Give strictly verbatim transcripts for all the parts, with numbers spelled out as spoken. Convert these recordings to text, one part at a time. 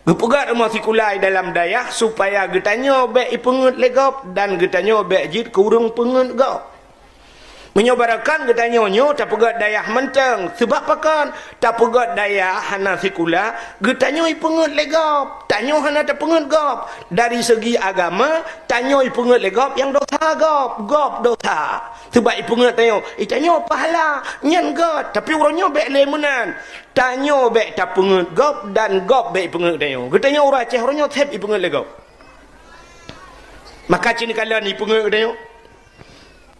Geupeugét rumoh sikula i dalam dayah supaya geutanyoe bék ipeungét lé gob dan geutanyoe bék jeuet keu ureuëng peungét gob. Meunyoe barokon geutanyoe nyoe tapeugét dayah mantong, seubab pakon? Tapeugét dayah hana sikula, geutanyoe ipeungét lé gob, tanyoe hana tapeungét gob. Dari segi agama, tanyoe ipeungét lé gob nyang dosa gob, gob dosa. Seubab ipeungét tanyoe, itanyoe pahala, nyan gét, tapi uroe nyoe bék lé meunan. Tanyoe bék tapeungét gob dan gob bék ipeungét tanyoe. Geutanyoe ureuëng Aceh uroe nyoe seb ipeungét lé gob. Maka cit kalon ipeungét geutanyoe.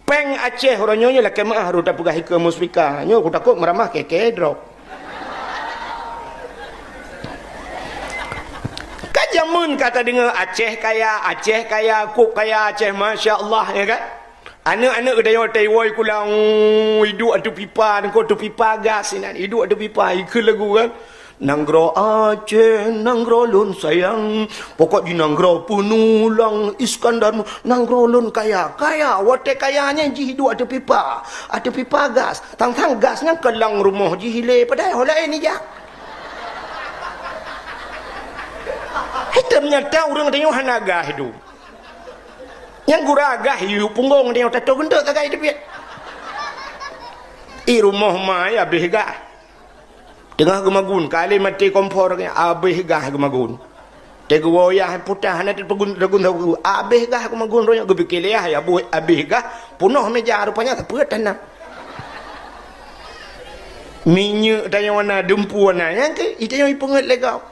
Péng Aceh uroe nyoe nyoe lakée meuáh rot tapeugah ikeue muspika. Nyoe kutakot meuramah kée-kée drop. Ka jameun ka tadeungoe Aceh kaya, Aceh kaya, kok kaya Aceh, masya Allah, ya kan? Aneuëk-aneuëk geutanyoe taiwoe kulang, iduek ateueh pipa, nangko ateueh pipa gas inan, iduek ateueh pipa, ikeue lagu kan. Nanggroe Aceh, nanggroe lôn sayang. Pokok jih nanggroe peunulang Iskandar, nanggroe lôn kaya. Kaya, watée kaya nyan jih iduek ateueh pipa. Ateueh pipa gas. Tang-tang gas nyan keulang rumoh jih ilée, padahai ho laén ijak. Hai teunyata ureuëng tanyoe hana gas iduek. Nyang gura gas yue punggong tanyoe tato geunteuk tagai teubiet. I rumoh mai abéh gas. Teungoh geumagun, ka lheueh maté kompor, abéh gas geumagun. Teuh geuwoe yah putah, hana teupegun, teugun, abéh gas geumagun, roh nyoe geupike lé yah, ya buet abéh gas, punoh meja, rupanya sapeue tanam. Minyeuk tanyoe na, dumpeue na, nyang keu, itanyoe ipeungét lé gob.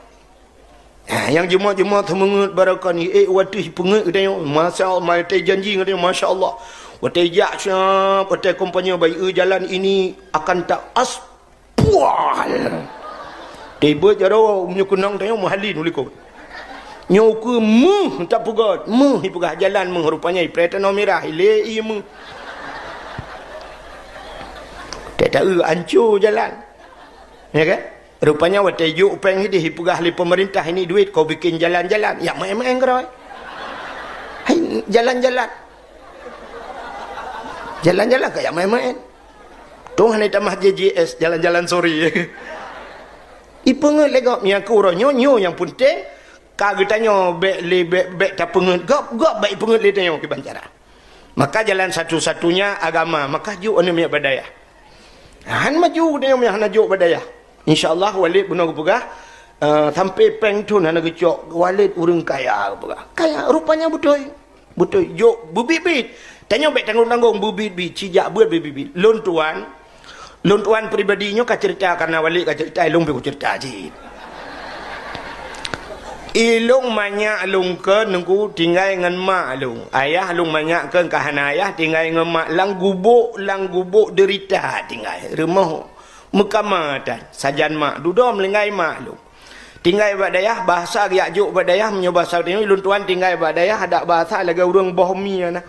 Ha, nyang jeumot-jeumot seumeungeut barokon, ék wateuh ipeungét geutanyoe, masya Allah, maté janji geutanyoe, masya Allah. Watée jak siap, watée kompanye bayeue jalan ini akan ta as Puah! Teubiet jaroe meunyoe keunong tanyoe meuhali nulikot. Nyoe keu meuh tapeugét, meuh ipeugah jalan meuh rupanya ipreh tanoh mirah, ilée ié meuh. Teuta-eu anco jalan. Ya kan? Rupanya watée jok péng ideh ipeugah lé peumeurintah ini duit kau bikin jalan-jalan. Ya maén-maén keurôi. Hai, jalan-jalan. Jalan-jalan ka ya maén-maén. Tuhan hana tamah J J S, jalan-jalan sore. Ipeungét lé gob nyang keu uroe nyoe, nyoe nyang peunteng, ka geutanyoe bék lé, bék, bék tapeungét gob, gob bék ipeungét lé tanyoe kiban cara. Maka jalan satu-satunya agama, maka jok aneuk miet bak dayah. Han maju geutanyoe meunyo hana jok bak dayah. Insya Allah Walid bunoe geupeugah, eh, sampai péng thon hana geucok, Walid ureuëng kaya geupeugah. Kaya, rupanya beutôi. Beutôi, jok beubiet-biet. Tanyoe bék tanggong-tanggong beubiet-biet, cijak beuet beubiet-biet. Lôn tuan, lôn tuan pribadi nyoe ka ceurita, karena Walid ka ceurita, ilôn pih kuceurita cit. Ilôn manyak lôn keu nungku tinggai ngon mak lôn. Ayah lôn manyak keu ka hana ayah tinggai ngon mak. Lam gubok, lam gubok deurita tinggai. Rumoh meukama tan, sajan mak. Dudoe meulinggai mak lôn. Tinggai bak dayah, bahasa geujak jok bak dayah, meunyoe bahasa tanyoe, lôn tuan tinggai bak dayah, adak bahasa lagée ureuëng boh mie na.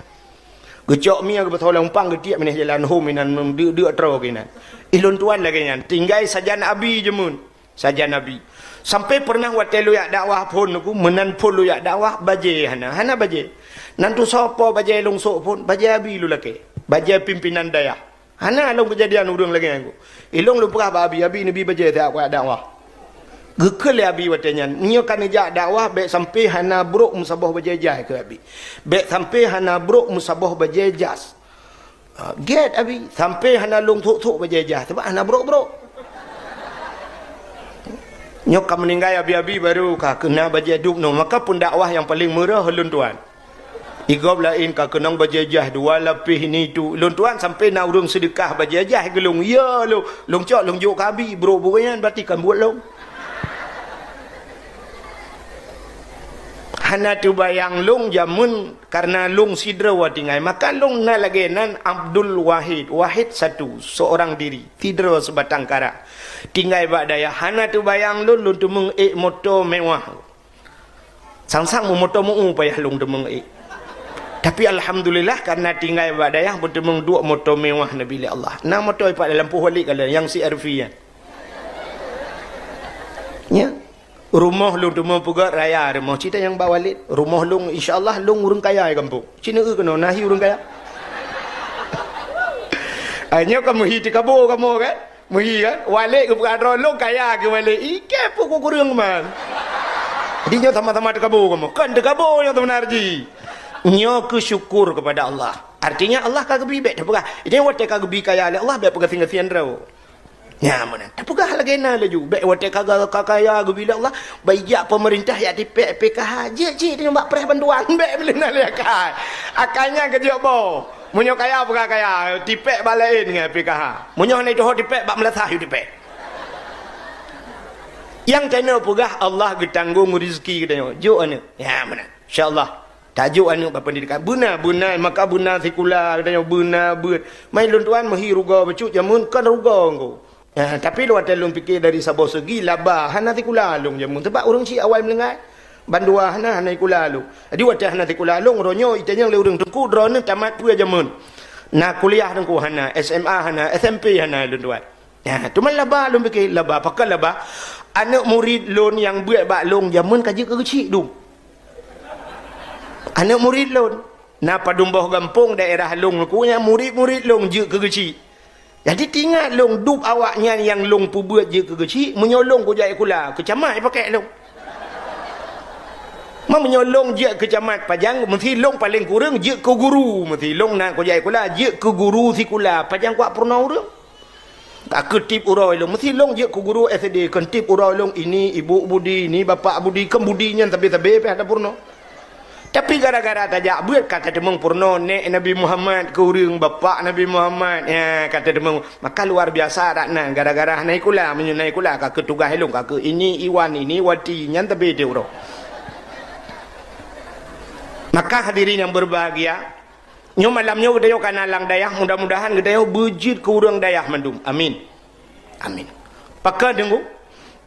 Geucok mie geupasoe lam umpang, geutiek binéh jalan hom inan, deuk-deuk troe keunan. Ilôn tuan lagée nyan, tinggai sajan abi jameun, sajan abi. Sampai peureunah watée lôn jak dakwah phon nungku, meunan phon lôn jak dakwah, bajée hana, hana bajée. Nan tusoe po bajée lôn sok phon, bajée abi lôn lakée, bajée pimpinan dayah. Hana lom keujadian ureuëng lagée nyan. Ilôn lôn peugah bak abi, abi neubi bajée siat kujak dakwah. Geukheun lé abi watée nyan, meunyoe ka neujak dakwah bék sampai hana brok meusaboh bajée jai keu abi. Bék sampai hana brok meusaboh bajée jas. Ha, gét abi, sampai hana lôn sok-sok bajée jas, sabab hana brok-brok. Nyoe ka meuninggai abi-abi baru ka keuna bajée dub nyoe, maka peundakwah nyang paleng meurah lôn tuan. Igob laén ka keunong bajée jai dua lapéh ini tu. Lôn tuan sampai na ureuëng seudeukah bajée jai keu lôn. Ya lôn, lôn cok lôn jok keu abi, brok buet nyan berarti kan buet lôn. Hana teubayang lôn jameun karena lôn sidroe tinggai. Maka lôn na lagée nan Abdul Wahid, Wahid satu, seorang diri, sidroe seubatang kara. Tinggai bak dayah, hana teubayang lôn, lôn teumeung ék moto mewah. Sang-sang meumoto meu payah lôn teumeung ék. Tapi alhamdulillah, karena tinggai bak dayah beuteumeung duek moto mewah neubi lé Allah. Na moto ipat dalam poh Walid ka lheueh, nyang C R V nyan. Nya. Rumoh lôn teumeung peugét raya rumoh. Cit nyang bak Walid. Rumoh lôn, insya Allah, lôn ureuëng kaya di gampông. Cit neueu keunoe, na hi ureuëng kaya. Ai nyoe ka meuhi teukaboe kamoe kan? Meuhi kan? Walid geupeugah droe lôn kaya keu Walid. Ikée peuet kureueng man. Jadi nyoe sama-sama teukabo kamoe. Kon teukabo nyang sebenar jih. Nyoe keu syukur kepada Allah. Artinya Allah ka geubi, bék teupeugah. Jadi watée ka geubi kaya lé Allah, bék peugasien-gasien droe. Nyan meunan. Teupeugah lagée na laju. Bék watée ka, ka kaya geubi lé Allah, bék jak pemerintah jak tipék P K H. Jeuet cit nyoe bak preh bantuan. Bék meuleueh na lé akai. Akai nyan keujeuet boh. Meunyoe kaya peugah kaya, tipék bak laén ngon P K H. Meunyoe hana jituho tipék, bak meulasah yue tipék. Nyang teuneuk peugah Allah geutanggong reuzeki geutanyoe. Jok aneuëk. Ya, meunan. Insya Allah. Tajok aneuëk bak pendidikan. Beuna, beuna, maka beuna sikula geutanyoe, beuna beuet. Mai lôn tuan meuhi rugoe bacut jameun kon rugoe engko. Ya, tapi lôn watée lôn pike dari saboh segi laba hana sikula lôn jameun. Sebab ureuëng cit awai meuninggai. Bandua hana, hana sikula lôn. Jadi watée hana sikula lôn, uroe nyoe itanyong lé ureuëng teungku droeneuh tamat peue jameun. Na kuliah teungku hana, S M A hana, S M P hana lôn tuan. Nah, teuma laba lôn pike, laba, pakon laba? Aneuëk murit lôn nyang beuet bak lôn jameun ka jeuet keu geuchik dum. Aneuëk murit lôn, na padum boh gampông daerah lôn ku nyang murit-murit lôn jeuet keu geuchik. Jadi tingat lôn dub awaknyan nyang lôn peubeuet jeuet keu geuchik, meunyoe lôn kujak sikula, keu camat jipakèk lôn. Ma meunyoe lôn jeuet keu camat pajan, meusi lôn paleng kureueng jeuet keu guru, meusi lôn na kujak sikula jeuet keu guru sikula, pajan kuat peurunoe ureuëng. Ka keu tieb uroe lôn. Meusi lôn jeuet keu guru S D, kon tieb uroe lôn ini ibu budi, ini bapak budi, kon budi nyan sabe-sabe pih ada peurunoe. Tapi gara-gara tajak beuet ka tateumeung peurunoe nèk Nabi Muhammad keu ureuëng, bapak Nabi Muhammad, ya, ka tateumeung. Maka luar biasa dak na gara-gara hana sikula, meunyoe na sikula ka keu tugaih lôn, ka keu ini Iwan, ini Wati, nyan sabe tieb uroe. Maka hadirin yang berbahagia, nyoe malam nyoe geutanyoe ka na lam dayah, mudah-mudahan geutanyoe beujeuet keu ureuëng dayah mandum. Amin. Amin. Pakon teungku?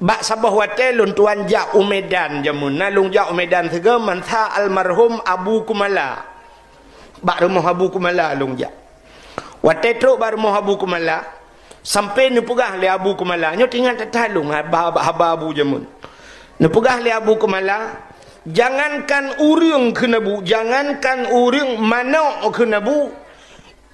Bak saboh watée lôn tuan jak u Medan jameun, na lôn jak u Medan sigoe mansa almarhum Abu Kumala. Bak rumoh Abu Kumala lôn jak. Watée trok bak rumoh Abu Kumala, sampoe neupeugah lé Abu Kumala, nyoe teuingat that-that lôn haba, haba Abu jameun. Neupeugah lé Abu Kumala, jangankan ureuëng kheun Abu, jangankan ureuëng, manok kheun Abu,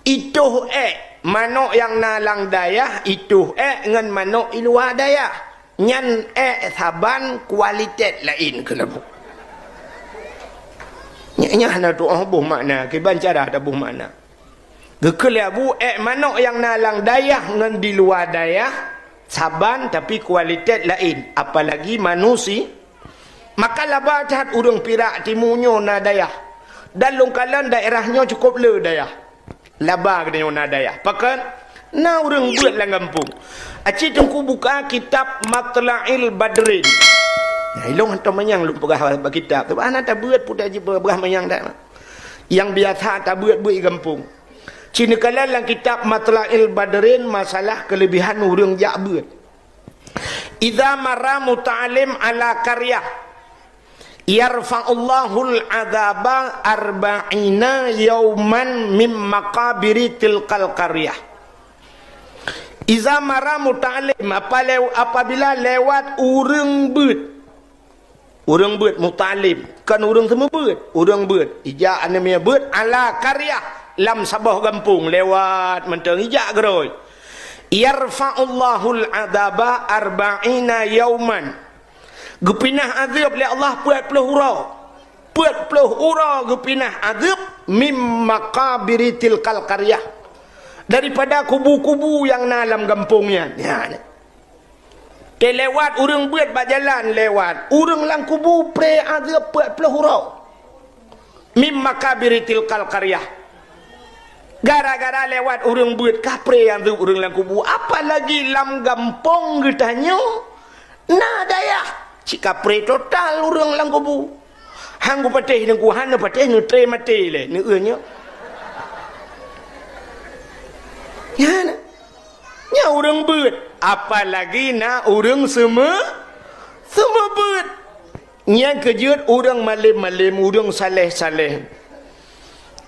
itoh ék, manok nyang na lam dayah, itoh ék ngon manok i luwa dayah. Nyan ék saban kualitet laén kheun Abu. Nyan, nyan hana tuoh boh makna, kiban cara taboh makna. Geukheun lé Abu, ék manok nyang na lam dayah ngon di luwa dayah saban, tapi kualitet laén, apalagi manusi-, maka laba that ureuëng Pirak timu nyoe na dayah. Dan lôn kalon daerah nyoe cukôp le dayah. Laba geutanyoe na dayah. Pakon? Na ureuëng beuet lam gampông. Aci teungku buka kitab Matla'il Badrin. Nah, ilong hantom manyang lôn peugah bak kitab. Sebab hana tabeuet pun taji peugah manyang dak. Nyang biasa tabeuet-beuet i gampông. Ci neukalon lam kitab Matla'il Badrin masalah keulebihan ureuëng jak beuet. Idza marra muta'allim ala qaryah, yarfa'ullahul adzaba arba'ina yauman mim maqabiri tilkal qaryah. Idza marra muta'allim, apa lew-, apabila lewat ureuëng beuet. Ureuëng beuet muta'allim, kon ureuëng seumeubeuet, ureuëng beuet. Ijak aneuk miet beuet ala qaryah, lam saboh gampông lewat mantong ijak geurôi. Yarfa'ullahul adzaba arba'ina yauman. Geupinah azeueb lé Allah peuet ploh uroe. Peuet ploh uroe geupinah azeueb mim maqabiri tilkal qaryah. Daripada kubu-kubu nyang na lam gampông nyan. Nyan. Teulewat ureuëng beuet bak jalan lewat. Ureuëng lam kubu pré azeueb peuet ploh uroe. Mim maqabiri tilkal qaryah. Gara-gara lewat ureuëng beuet ka pré azeueb ureuëng lam kubu. Apalagi lam gampông geutanyoe na dayah. Cit ka pré total ureuëng lam kubu. Han geupatéh teungku, han neupatéh neutré maté lé, neueu nyoe. Nyan. Nyan ureuëng beuet, apalagi na ureuëng seumeu-, seumeu beuet. Nyan keujeuet ureuëng malém-malém, ureuëng saléh-saléh.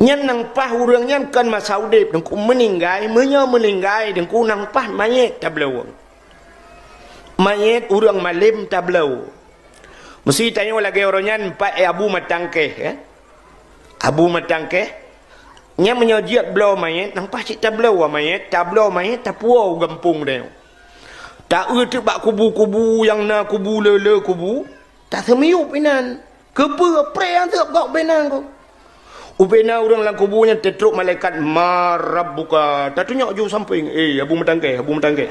Nyan nang paih ureuëng nyan kon masa udeb, teungku meuninggai, meunyoe meuninggai, teungku nang paih manyét tabloe. Manyét ureuëng malém tabloe. Meusi tanyoe lagée uroe nyan pat Abu Matangkeh, ya. Abu Matangkeh, nyan meunyoe jeuet bloe manyét, nang paih cit tabloe manyét, tabloe manyét, tapuwoe u gampông tanyoe. Taeu teuk bak kubu-kubu nyang na kubu le-le kubu. Taseumiyup inan. Keupeue preh nyang seueb gob ubena ko? Ubena ureuëng lam kubu nyan teutrok malaikat, "Man rabbuka?" Tatunyok ju sampéng, "Eh, Abu Meutangkée, Abu Meutangkée."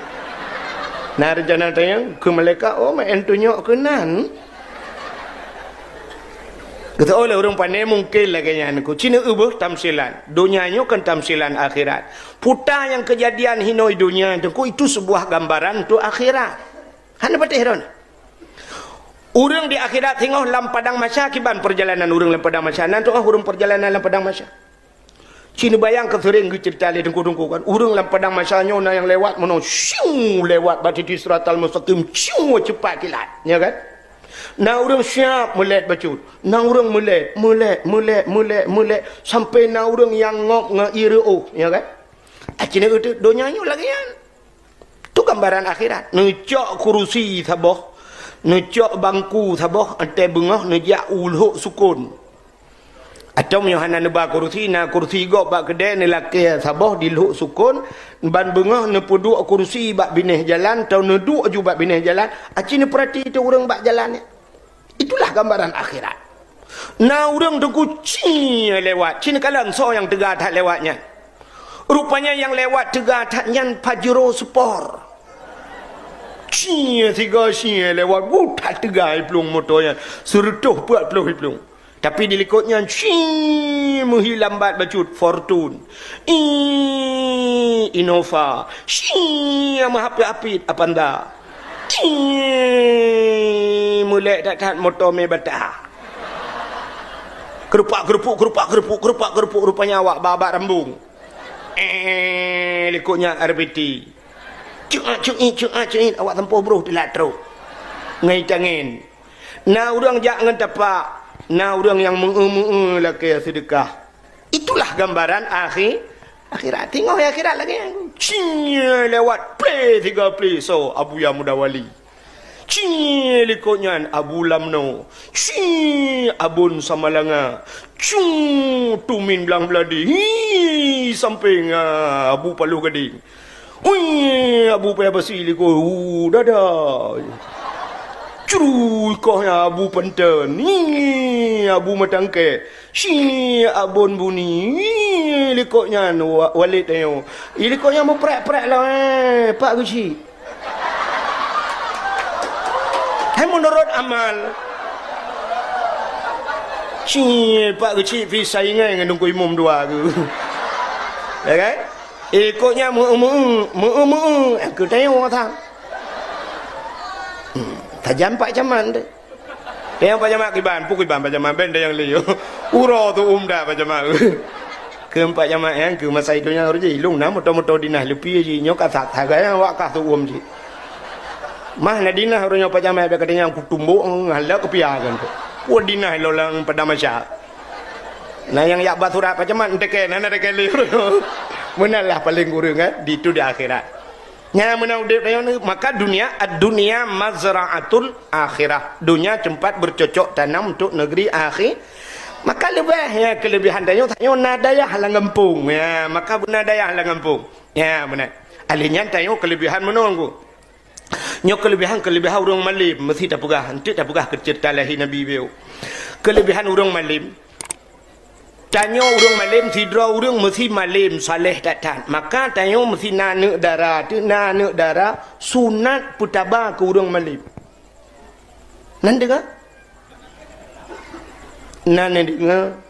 Na rencana tanyong keu malaikat, "Oh, meu'en tunyok keunan?" Geuteu'oh lé ureuëng pane mungken lagée nyan ko. Cina ubeuh tamsilan. Donya nyoe kan tamsilan akhirat. Puta nyang keujadian hinoe donya teungku itu sebuah gambaran untuk akhirat. Hana patéh droeneuh. Ureuëng di akhirat singoh lam padang mahsyar kiban perjalanan ureuëng lam padang mahsyar. Nan tu'oh ureuëng perjalanan lam padang mahsyar. Cina bayang keu seuréng geuceurita lé teungku-teungku kan. Ureuëng lam padang mahsyar nyoe na nyang lewat meunoe, syuu lewat bak titi siratal mustaqim, syuu ceupat kilat, ya kan? Na ureuëng siab meulét bacut. Na ureuëng meulét, meulét, meulét, meulét, meulét sampai na ureuëng nyang ngop ngon ié reuôh, ya kan? Cina keutu donya nyoe lagée nyan. Tu gambaran akhirat. Neucok kurusi saboh, neucok bangku saboh, 'oh 'an beungoh neujak u lhok sukon. Atau meunyoe hana neuba kurusi, na kurusi gob bak keudée neulakée saboh di lhok sukon, ban beungoh neupeuduek kurusi bak binéh jalan, atau neuduek ju bak binéh jalan, aci neupeurati teu ureuëng bak jalan nyan. Itulah gambaran akhirat. Na ureuëng teungku ci lewat, ci neukalon soe nyang teuga that lewat nyan. Rupanya nyang lewat teuga that nyan Pajero Sport. Ci siga ci lewat, wuh, that teuga iplueng moto nyan, seureutôh peuet ploh iplueng. Tapi di likot nyan, ci meuhi lambat bacut Fortune. Ii, Innova. Ci meuhapit-hapit Avanza. Ii, meulek that-that moto mé bata. Keurupak-keurupuk, keurupak-keurupuk, keurupak-keurupuk, rupanya awak babak rambung. Eh, likot nyan R B T. Cuat, cuit, cuat, cuit, awak sampôh broh teulat trok. Ngai tangen. Na ureuëng jak ngon tapak, na ureuëng nyang meu-eu-meu-eu lakée seudeukah. Itulah gambaran akhi-, akhirat. Teungoh akhirat lagée nyan. Ci lewat, plé siga plé soe Abuya Muda Wali. Ci likot nyan Abu Lamno. Ci Abon Samalanga. Cu Tumin Blang Beuladi. Hi sampéng, ah, Abu Paloh Gadeng. Ui, Abu Paya Basi likot, hu, dada. Cru, ikoh nyan Abu Panten. Hi, Abu Matangkek. Ci Abon Buni. Hi, likot nyan wa-, Walid tanyoe. Hi, likot nyan meuprek-prek lah, eh, Pak Geuchik. Hai meunurot amal. Ci Pak Geuchik pi saingan ngon Teungku Imum dua ke. Ya kan? Ikot nyan meu-eu-meu-eu, meu-eu-meu-eu, eh, keu tanyoe sang. Hmm, tajam Pak Camat tu. Tanyoe Pak Camat kiban, peue kiban Pak Camat, ben dayang liyo. Uroe tu umda Pak Camat. Keu Pak Camat nyan, keu masa idup nyan, ureueng jih, ilong na moto-moto dinah leupie jih, nyoe ka that sagai nyan, wak kah tu um jih. Mah na dinah ureueng nyoe Pak Camat, bak kata nyan kutumbok, ngalak keupiakan tu. Wah dinah lo lam pada masa. Na nyang yak ba surat Pak Camat, enteke, na, na enteke lé. Meunan lah paling kureueng, kan? Di tu di akhirat. Nyan meunan udép tanyoe ni, maka dunia, ad-dunya mazra'atul akhirah. Dunia tempat bercocok tanam untuk negeri akhi-, maka leubeh, ya, kelebihan tanyoe, tanyoe na dayah lam gampông. Ya, maka beuna dayah lam gampông. Ya, beuna. Ahli nyan tanyoe kelebihan meunoe ku. Nyoe kelebihan-kelebihan ureueng malem, meusti tapeugah. Enteuk tapeugah keu ceurita lahé Nabi beu. Kelebihan ureueng malem, tanyoe ureueng malem, sidroe ureueng meusti malem, saleh that-that. Maka tanyoe meusti na aneuk dara, teuk na aneuk dara, sunat peutaba keu ureueng malem. Nan deungoe? Nan deungoe?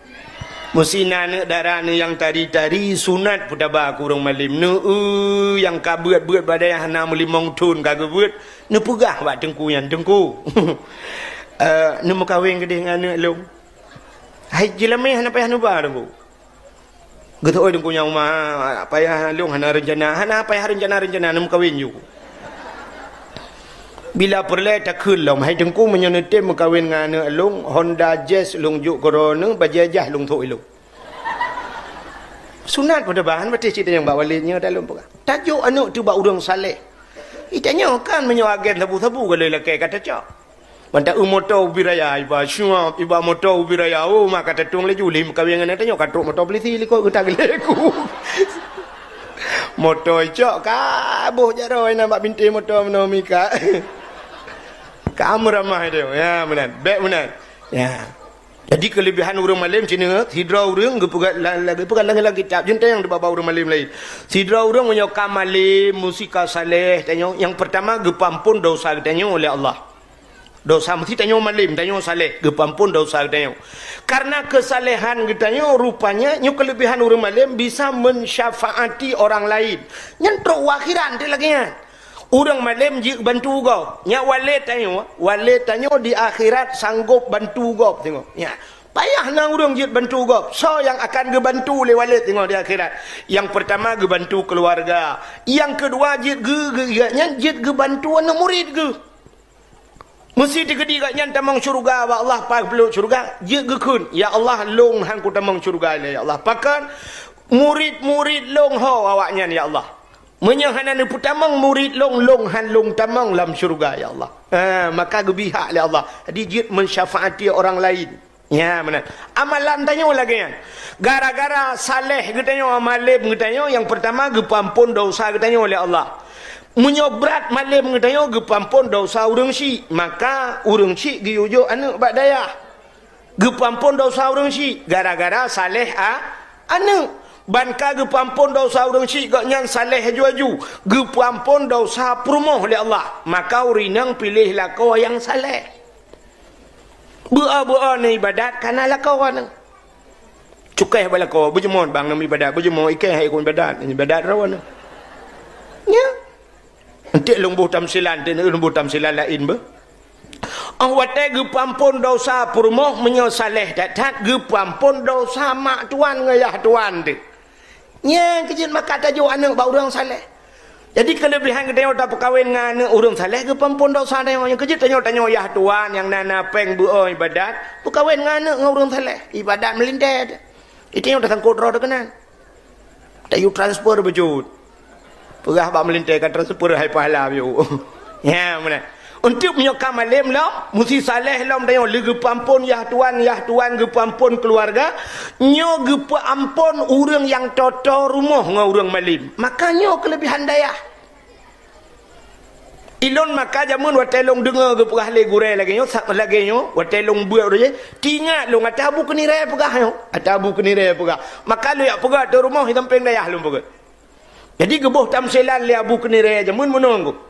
Meusti na aneuk dara nyang tari-tari, sunat peutaba keu ureueng malem. Neu-eu nyang ka beuet-beuet badai hana meulimong thon ka geubeuet, neupeugah bak teungku nyan, "Teungku, eh, neumeukawen keudeh ngon aneuk lôn." Hai jeulamé hana payah neuba, Teungku. Geuteu'oh Teungku nyang uma, payah lôn hana reuncana, hana payah reuncana-reuncana, neumeukawen ju. Bila peureulée takheun lom, "Hai Teungku, meunyoe neutem meukawen ngon aneuk lôn, Honda Jazz lôn jok keu droeneuh, bajée jazz lôn sôk ilôn." Sunat peutaba, han patéh cit nyang bak Walid nyoe dak lôn peugah. Tajok aneuk teuh bak ureueng saleh. Itanyoe kan meunyoe agen sabu-sabu ka lheueh lakée ka tacok. Mantong eu moto ubit raya, iba syuab, iba moto ubit raya, oh, maka tatueng laju lé meukawen ngon tanyoe ka trok moto polisi likot geuta geuleku. Moto icok ka boh jaroe na bak bintéh moto meunoe mika. Ka meuramah itu. Ya, meunan. Bèk meunan. Ya. Jadi, keulebihan ureuëng malém cina, sidroe ureuëng geupeugah la-, la-, geupeugah lam, lam kitab, jeuet tanyong di bak-bak ureuëng malém laén. Sidroe ureuëng meunyoe ka malém, meusi ka saleh, tanyong, nyang peurtama geupeuamphon desya geutanyoe lé Allah. Desya meusi tanyoe malém, tanyoe saleh, geupeuamphon desya geutanyoe. Karena keusalehan geutanyoe, rupanya nyoe keulebihan ureuëng malém bisa mensyafaati orang lain. Nyan trok u akhirat teuh lagée nyan. Ureuëng malém jeuet bantu gob. Nyak waléd tanyoe, waléd tanyoe di akhirat sanggob bantu gob, tengok. Nyak, payah na ureuëng jeuet bantu gob. Soe nyang akan geubantu lé waléd tengok di akhirat? Nyang peurtama geubantu keuluwarga. Nyang keudua jeuet geu-, geu-, geu-, nyan jeuet geubantu aneuëk murit geuh. Meusi teukeudi gobnyan tamong syeuruga bak Allah, paih peuleuek syeuruga, jeuet geukheun, "Ya Allah, lôn han kutamong syeuruga lé, ya Allah. Pakon? Murit-murit lôn ho awaknyan, ya Allah. Meunyoe hana neupeutamong murit lôn, lôn han lôn tamong lam syeuruga, ya Allah." Ha, maka geubri hak lé Allah. Jadi, jeuet mensyafaati orang lain. Ya, meunan. Amalan tanyoe lagée nyan. Gara-gara saleh geutanyoe, malém geutanyoe, nyang peurtama geupeuamphon desya geutanyoe lé Allah. Meunyoe brat malém geutanyoe, geupeuamphon desya ureuëng syik, maka ureuëng syik geuyue jok aneuëk bak dayah. Geupeuamphon desya ureuëng syik gara-gara saleh a-, aneuëk. Ban ka geupeuamphon desya ureuëng syik, gobnyan saleh aju-aju, geupeuamphon desya peurumoh lé Allah. Maka ureuëng inong piléh lakoe nyang saleh. Beu-o-beu-o na iébadat ka na lakoe nyan. Cukéh bak lakoe, beujeumoe bang na iébadat, beujeumoe ikéh hai kon iébadat, iébadat droeneuh. Nya. Enteuk lôn boh tamsilan, enteuk lôn boh tamsilan laén beuh. Óh watée geupeuamphon desya peurumoh, meunyoe saleh that-that, geupeuamphon desya mak tuan ngon yah tuan teuh. Nyang keujeuet maka tajok aneuëk bak ureuëng saleh. Jadi, keulebihan geutanyoe tapeukawen ngon aneuëk ureuëng saleh geupeuamphon desya tanyoe. Nyang keujeuet tanyoe, tanyoe yah tuan nyang na, na péng beu-o iébadat, peukawen ngon aneuëk ngon ureuëng saleh, iébadat meulintée. Itu nyang tasangkot droe teuh keunan. Tayue transfer beujeuet. Peugah bak meulintée ka transfer hai pahala biôh. Ya, meunan. Untuk meunyoe ka malém lom, meusi saleh lom tanyoe, lé geupeuamphon yah tuan, yah tuan geupeuamphon keuluwarga, nyoe geupeuamphon ureuëng nyang toe-toe rumoh ngon ureuëng malém. Maka nyoe keulebihan dayah. Ilôn maka jameun watée lôn deungoe geupeugah lé gurée lagée nyoe, sa-, lagée nyoe, watée lôn beuet roh jih, teuingat lôn ata Abu Keunirée peugah nyoe, ata Abu Keunirée peugah. Maka lôn jak peugah ateueh rumoh, di sampéng dayah lôn peugah. Jadi geuboh tamsilan lé Abu Keunirée jameun meunoe.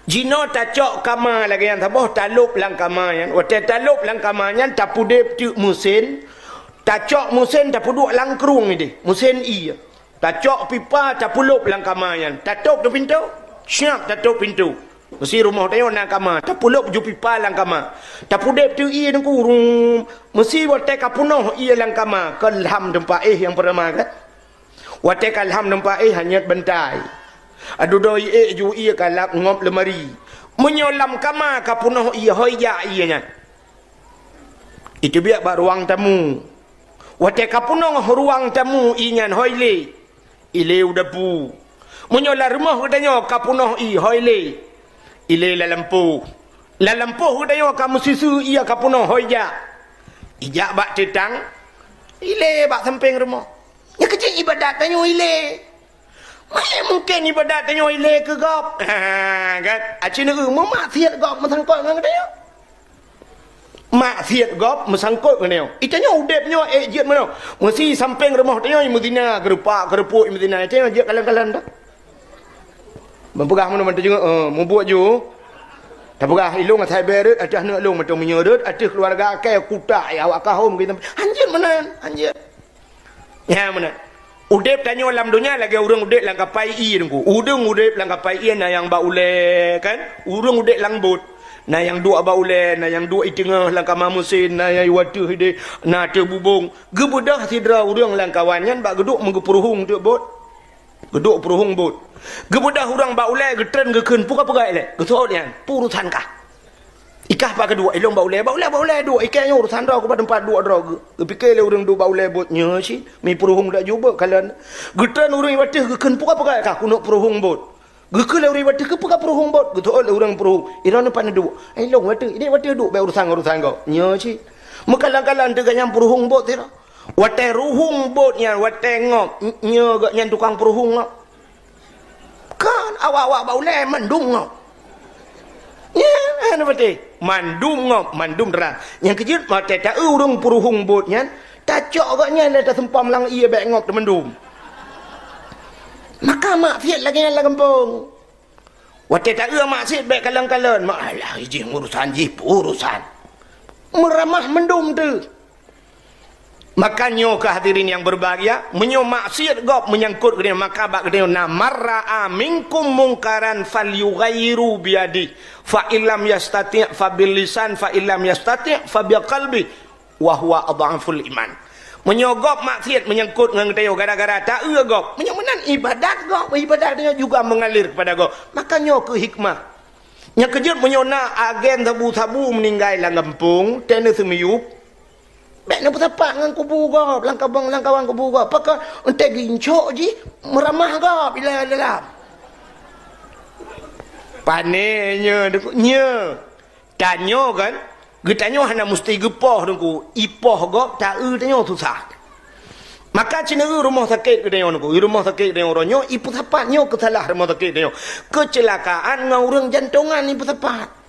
Jinoe tacok kama lagée nyan saboh, talôb lam kama nyan. Watée talôb lam kama nyan, tapudeb teuk meusén, tacok meusén, tapeuduek lam krueng ideh, meusén ié. Tacok pipa, tapulôb lam kama nyan. Tatôb teuk pintoe, siab tatôb pintoe. Meusi rumoh tanyoe na kama, tapulôb ju pipa lam kama. Tapudeb teuk ié teungku, rum. Meusi watée ka peunoh ié lam kama, keu lham teumpat éh nyang peurama kan. Watée ka lham teumpat éh, hanyot bantai. Adudoe ié ju ié ka lap ngop leumari. Meunyoe lam kama ka peunoh ié, hôi jak ié nyan. Iteubiet bak ruang tamu. Watée ka peunoh ruang tamu ié nyan, hôi lé. Ilé u dapu. Meunyoe lam rumoh geutanyoe ka peunoh ié, hôi lé. Ilé lam lampôh. Lam lampôh geutanyoe ka meusisu ié ka peunoh, hôi jak. Ijak bak teutang, ilé bak sampéng rumoh. Nyang keucék iébadat tanyoe ilé. Meuhe mungken iébadat tanyoe ilé keu gob. Ha, kan? Aci neu meumaksiat gob meusangkot ngon geutanyoe. Maksiat gob meusangkot ngon nyoe. Itanyoe udeb nyoe ék jeuet meunoe. Meusi sampéng rumoh tanyoe meuzina, geurupak, geurupuek meuzina. Itanyoe jeuet kalan-kalan dah. Meupeugah meunoe ban teujeuet, eh, mubuet ju. Tapeugah ilong asai bée rot, ateueh aneuk lôn mantong meunyoe rot, ateueh keuluwarga akai kutak, ya awak kahom kita. Hanjeuet meunan, hanjeuet. Nyan meunan. Udeb tanyoe lam donya lagée ureuëng udeb lam kapai ié teungku. Ureuëng udeb lam kapai ié na nyang bak ulée, kan? Ureuëng udeb lam bot. Na nyang duek bak ulée, na nyang duek i teungoh lam kama meusén, na nyang i wateueh ideh, na ateueh bubông. Geubeudôh sidroe ureuëng lam kawan nyan bak geuduek meugeupeuruhueng teuk bot. Geuduek peuruhueng bot. Geubeudôh ureuëng bak ulée geutreun geukheun, "Peue ka peugah ilée?" Geuseuôt nyan, "Peue urusan kah?" Ikah pat keuduek, ilong bak ulée, bak ulée, bak ulée duek, ikée nyoe urusan droe, keubat teumpat duek droe. Geu-, geupike lé ureuëng duek bak ulée bot, nyoe cit, mi peuruhueng dak jubeuek kalon. Geutreun ureuëng i wateueh geukheun, "Peue ka peugah kah keuneuk peuruhueng bot?" Geukheun lé ureuëng i wateueh, "Keupeue ka peuruhueng bot?" Geuteuôt lé ureuëng peuruhueng, "Ilong nyoe pat neuduek." "Ilong wateueh, ideh wateueh duek, bék urusan-urusan gob." Nyoe cit. Meukalon-kalon teuka nyang peuruhueng bot sidroe. Watée ruhueng bot nyan, watée ngop, nyoe gobnyan tukang peuruhueng ngop. Kan awak-awak bak ulée mandum ngop. Nya, Hana patéh. Mandum ngop, mandum terang. Nyang keujeuet, watèe taeu ureueng peuruhueng bot nyan, tacok gobnyan dan taseumpam lam ié bèk ngop teumandum. Maka maksiet lagèe nyan lam gampông. Watèe taeu maksiet bèk kalon-kalon. Mak alah, jih urusan jih, urusan. Meuramah mandum teuh. Maka nyoe keuh hadirin nyang berbahagia, meunyoe maksiet gob menyangkut geutanyoe, maka bak geutanyoe na, "Man ra'a minkum munkaran falyughayyirhu biyadihi, fa illam yastati' fa bilisan, fa illam yastati' fa biqalbi, wa huwa adhaful iman." Meunyoe gob maksiet menyangkut ngon geutanyoe gara-gara taeu gob, meunyoe meunan ibadat gob, ibadat geutanyoe juga mengalir kepada gob, maka nyoe keuh hikmah. Nyang keujeuet meunyoe na agen sabu-sabu meuninggai lam gampông, teuh na seumiyueb, bèk neupeusapat ngon kubu gob, lam kabong, lam kawan kubu gob. Pakon, entèe gincok jih, meuramah gob, ila dalam. Pané nyoe, nyoe. Tanyoe kan, geutanyoe hana musti geupoh, Teungku. Ipoh gob, taeu tanyoe susah. Maka cit na rumoh sakét geutanyoe, Teungku. Rumoh sakét geutanyoe uroe nyoe, ipeusapat nyoe keusalah rumoh sakét geutanyoe. Keuceulakaan ngon ureueng jantongan ipeusapat.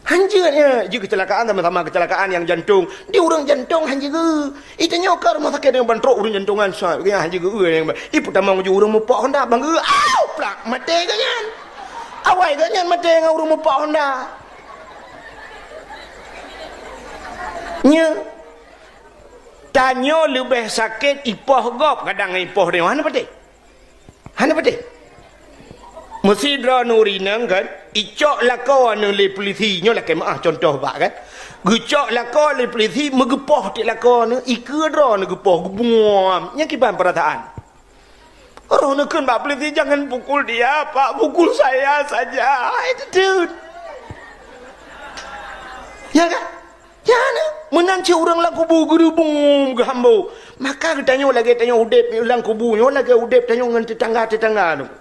Hanjeuet nyan, jih keuceulakaan sama-sama keuceulakaan nyang jantong. Di ureueng jantong hanjeuet geu. Itanyoe ka rumoh sakét nyang ban trok ureueng jantongan sa, hanjeuet geu nyang. Ipeutamong ju ureueng mupok Honda bang geu. Au, plak, maté geuh nyan. Awai geuh nyan maté ngon ureueng mupok Honda. Nyoe. Tanyoe leubeh sakét ipoh gob kadang ipoh tanyoe. Hana patéh. Hana patéh. Meusidroe nuri nang kan, icok lakoe neuh lé pulisi, nyoe lakèe meu'ah contoh bak kan. Geucok lakoe lé pulisi, meugeupoh tiep lakoe neuh, ikeue droe neuh geupoh, geubuam. Nyan kiban peurasaan. Roh neukheun bak pulisi, "Jangan pukul dia, Pak, pukul saya saja." Hai, teuteuet. Ya kan? Ya, na. Meunan cit ureueng lam kubu geurubung geuhambo. Maka geutanyoe lagèe tanyoe udép lam kubu nyoe lagèe udép tanyoe ngon teutangga-teutangga nyoe.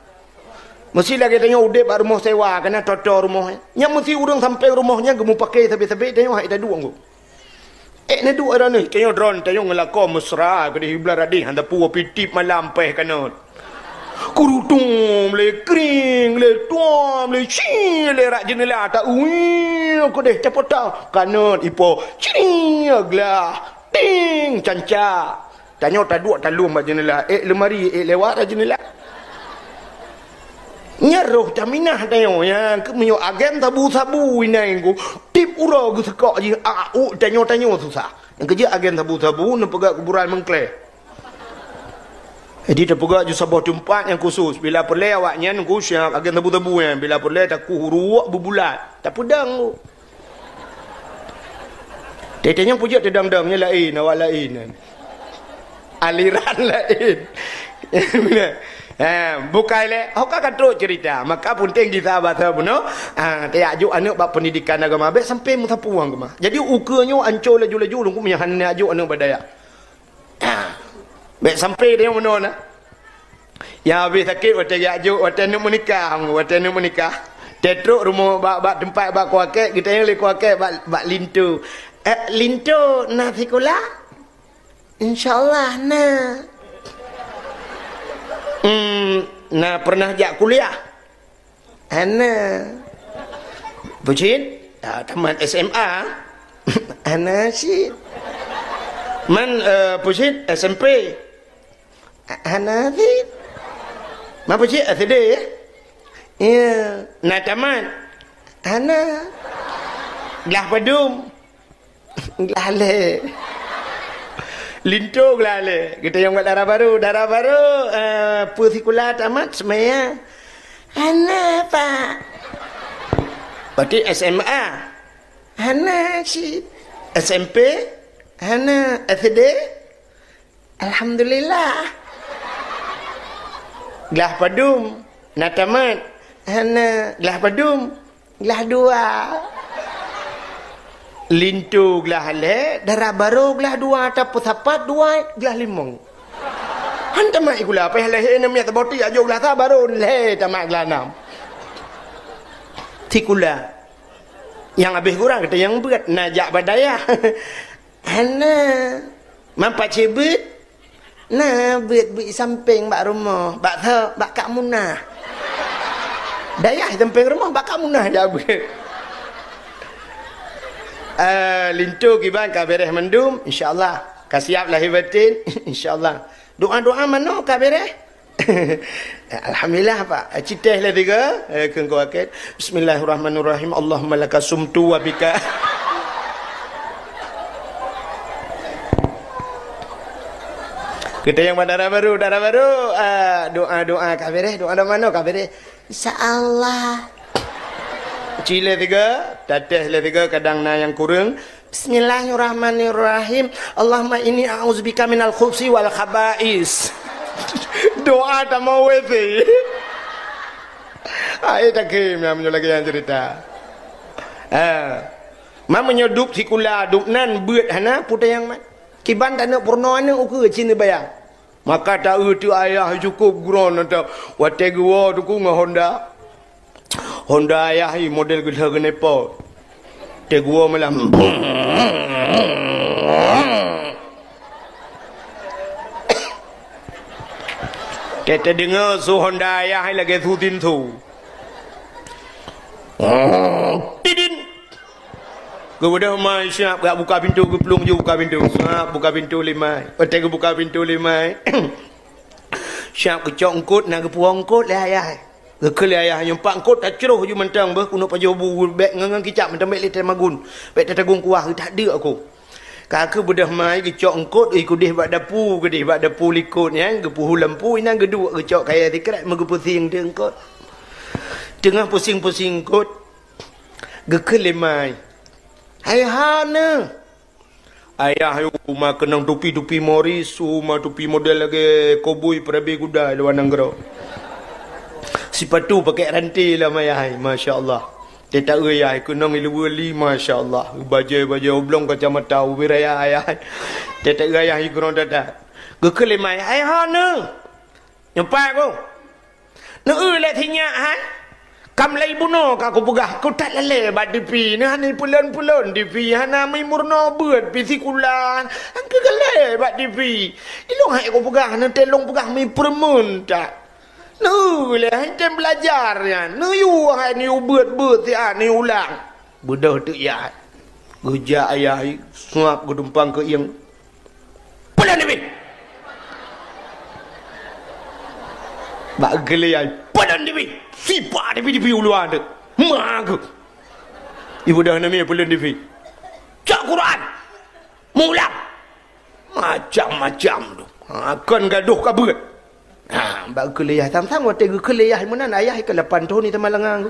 Meusi lagèe tanyoe udép bak rumoh sewa, kana toto rumoh nyan. Nyan meusi ureueng sampéng rumoh nyan geumeupaké sabé-sabé tanyoe hai taduek ngon. Ék neuduek droeneuh, tanyoe droen, tanyoe ngon lakoe mesra keudéh, hibla radéh, han tapeue pih tiep malam péh kanot. Kurutung lé kring, lé tuam, lé ci, lé rak jeunela ta ui, keudéh tapota kanot ipo, cring glah, ting canca. Tanyoe taduek talom bak jeunela, ék leumari, ék lewat rak jeunela. Nyan roh taminah tanyoe, nyan keuh meunyoe agen sabu-sabu inai ku, tiep uroe geuseukok jih, a, u, tanyoe-tanyoe susah. Nyang keujeuet agen sabu-sabu neupeugah kuburan meuklé. Jadi teupeugah ju saboh teumpat nyang khusus. Bila peureulèe awaknyan ku siap agen sabu-sabu nyan. Bila peureulèe takuh uruek beubulat. Tapeudong ku. Teuh-teuh nyang peujeuet teudong-dong nyan laén, awak laén. Aliran laén. Ha, bukai lé. Ho ka ka trok cerita. Maka peunteng gisa basa bunoe. Ha, tajak jok aneuk bak pendidikan agama. Bèk sampai meusapeue agama. Jadi ukeue nyoe ancô laju-laju lungku meunyoe hana jak jok aneuk bak dayah. Ha. Bèk sampai dia meunoe na. Nyang habéh sakét watèe jak jok, watèe neuk meunikah, watèe neuk meunikah. Teutrok rumoh bak, bak teumpat bak kuakèk, geutanyong lé kuakèk bak, bak linto. "Eh, linto na sikula?" "Insya Allah na." "Hmm, na pernah jak kuliah?" "Hana." "Peue cit?" "Ah, tamat S M A." "Hana cit." "Man, eh, peue cit?" "S M P." "Hana cit." "Man peue cit?" "S D." "Ya." "Na tamat?" "Hana." "Glah padum?" "Glah lhèe." Linto glah lhèe. Geutanyong bak dara barô, "Dara barô, eh, peue sikula tamat seumaya?" "Hana, Pak." "Berarti S M A?" "Hana cit." "S M P?" "Hana." "S D?" "Alhamdulillah." "Glah padum? Na tamat?" "Hana." "Glah padum?" "Glah dua." Linto glah lhèe, dara barô glah dua, tapeusapat dua, glah limong. Han tamat sikula, payah lahé aneuk miet saboh ti jak jok glah sa, barô lhèe tamat glah nam. Sikula. Nyang habéh kurang, geutanyong beuet, na jak bak dayah? Hana. "Man pat cit beuet?" "Na beuet, beuet sampéng bak rumoh, bak tho, bak Kak Munah." Dayah sampéng rumoh, bak Kak Munah jak beuet. Eh, linto kiban ka beres mandum, insya Allah. Ka siap lahé batin, insya Allah. Doa-doa manoe ka beres? Alhamdulillah, Pak. Citeh lé tiga, eh, keu engkau akhir. Bismillahirrahmanirrahim. Allahumma laka sumtu wa bika. Kita yang dara baru, dara baru, ah, doa-doa ka beres, doa-doa manoe ka beres. Insya Allah. Ci lé tiga, tateh lé tiga, kadang na nyang kureueng. Bismillahirrahmanirrahim. Allahumma inni a'udzubika minal khubsi wal khaba'is. Doa tamong W C. Ai takém nyang meunyoe lagée nyang cerita. Ha. Ma meunyoe dub sikula, dub nan beuet hana, peue nyang mat. Kiban taneuk peurunoe aneuk ukeue cit neubayang. Maka ta-eu teuk ayah cukôp geuron atau watée geuwoe teuk ngon Honda. Honda ayah i model geudah geuneupot. Teuk geuwoe malam. Teudeungoe su Honda ayah lagée su tintu. Tidin. Geubeudôh mai siap, geujak buka pintoe, geuplueng ju buka pintoe. Siap buka pintoe lé mai. Watée geubuka pintoe lé mai, siap geucok eungkôt, na geupuwoe eungkôt lé ayah. Geukheun lé ayah nyoe, "Pak, eungkôt tacroh ju mantong beuh, keuneuk pajoh bu, bék ngon-ngon kicap mantong, bék lé tamagun, bék tatagong kuah, that deuk aku." Ka geubeudôh mai geucok eungkôt, ih, keudeh bak dapu, keudeh bak dapu likôt nyan, geupeuhu lampu, inan geuduek geucok kayée sikrek, meugeupeusieng teuk eungkôt. Teungoh pusieng-pusieng eungkôt, geukheun lé mai, "Hai hana!" Ayah yue ma keunong tupi-tupi Morris, su ma tupi model lagée koboi peurabe guda luwa nanggroe. Sipatu pakék ranté lam ayah, masya Allah. Teuta-eu ayah keunong iluwa li, masya Allah. Bajée-bajée oblong kacamata ubé raya ayah. Teuta-eu ayah igrong tata. Geukheun lé mai, "Hai hana!" Nyoe pat ku. Neu-eu lé sinyak hai. Kam lé bunoe ka kupeugah, ku that lalée bak tipi. Neu hana pulon-pulon tipi, hana meurunoe beuet pi sikula. Angkeu galée bak tipi. Ilong hai kupeugah, neu teuh lôn peugah meupeureumeun that. Neu lé hai tem beulajar nyan. Neuyue hai neuyue beuet-beuet siat neuyue ulang. Beudôh teuk yah. Geujak ayah, suap geutumpang keu ieng. Peulon dibi! Bak geulée ai, peulon dibi! Sipa dibi-dibi u luwa teuk. Ma geuh. Ibu dah nami peulon dibi. Cok Quran. Mulang. Macam-macam tu. Ha, kon gadoh ka beuet. Ha, bak geukheun lé yah. Sang-sang watée geukheun lé yah meunan, ayah ikeu lapan thon i Tamalanga.